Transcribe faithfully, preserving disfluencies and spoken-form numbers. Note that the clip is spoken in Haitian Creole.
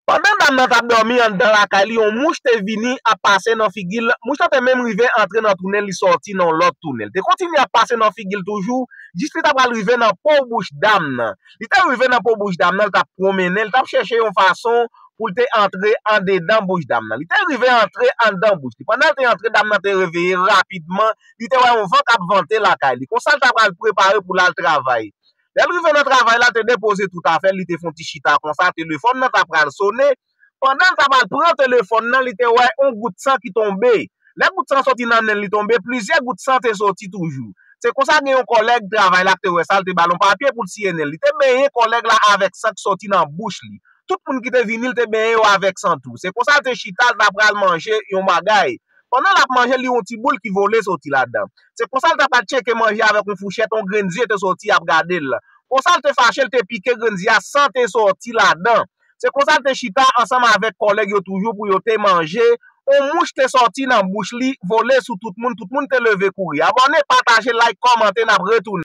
Pandan dam nan t ap dòmi anndan lakay li, yon mouch te vini ap pase nan figi l. Mouch lan te menm rive antre nan tou nen l, li sòti nan yon lòt tou nen l. Te kontinye ap pase nan figi l toujou, jis li ta pral rive nan po bouch dam nan. Li te rive nan po bouch dam nan, li t ap pwonmennen, li t ap chèche yon fason pou l te antre andedan bouch dam nan. Li te rive antre anndan bouch li. Pandan l te antre, dam nan te reveye rapidman, li te wè yon van k ap vante lakay li. Konsa, l ta pral prepare pou l al travay. Lè l rive nan travay la, l te depoze tout afè l, li te fè yon ti chita konsa, telefòn nan ta pral sonnen. Pandan l ta pral pran telefòn nan, li te wè yon gout san ki tonbe. Lè gout san soti nan nen l, li tonbe, plizyè gout san te soti toujou. Se konsa gen yon kòlèg travay la k te wè sa, l te ba l yon papye pou l siye nen l. Li te benyen kòlèg la avèk san k soti nan bouch li. Tout moun ki te vini, l te benyen yo avèk san tou. Se konsa l te chita, l ta pral manje yon bagay. Pandan l ap manje, li yon ti boul ki vole soti ladan. Se konsa l ta pral tcheke manje avèk yon fouchèt, yon grenn zye te soti ap gade l. Konsa l te fache, l te pike grenn zye a, san te sòti ladan. Se konsa l te chita ansanm avèk kòlèg yo toujou pou yo te manje. Yon mouch te sòti nan bouch li, vole sou tout moun, tout moun te leve kouri. Abòne, pataje, like, kòmante, n ap retounen.